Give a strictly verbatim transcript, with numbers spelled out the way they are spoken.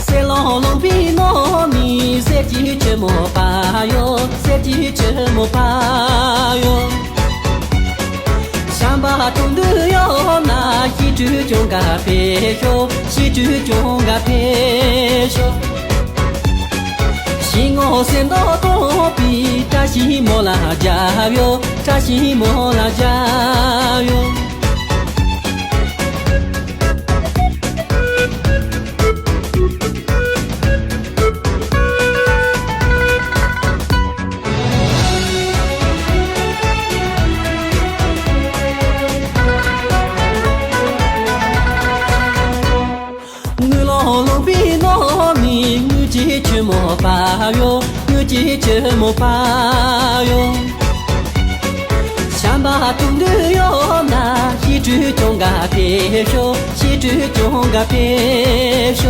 དཔེ་ལོང་ལུང་པའི་ནང་ནས་གསེར་གྱི་ཆུ་མོ་བབས་ཡོད། གསེར་གྱི་ཆུ་མོ་བབས་ཡོད། བྱམས་པ་གྲོང་དུ་ཡོད་ན། ཞི་ཁྲོའི་གྱོང་ག་ཕེབས་ཤོག། ཞི་ཁྲོའི་གྱོང་ག་ཕེབས་ཤོག། ཞི་ངོ་སེར་མདོག་སྟོན་པའི་བཀྲ་ཤིས་མོ་ལ་རྒྱབ་ཡོད། བཀྲ་ཤིས་མོ་ལ་རྒྱབ་ཡོད། དངུལ་ལོང་ལུང་པའི་ནང་ནས་དངུལ་གྱི་ཆུ་མོ་བབས་ཡོད། དངུལ་གྱི་ཆུ་མོ་བབས་ཡོད། བྱམས་པ་གྲོང་དུ་ཡོད་ན། ཞི་ཁྲོའི་གྱོང་ག་ཕེབས་ཤོག། ཞི་ཁྲོའི་གྱོང་ག་ཕེབས་ཤོག།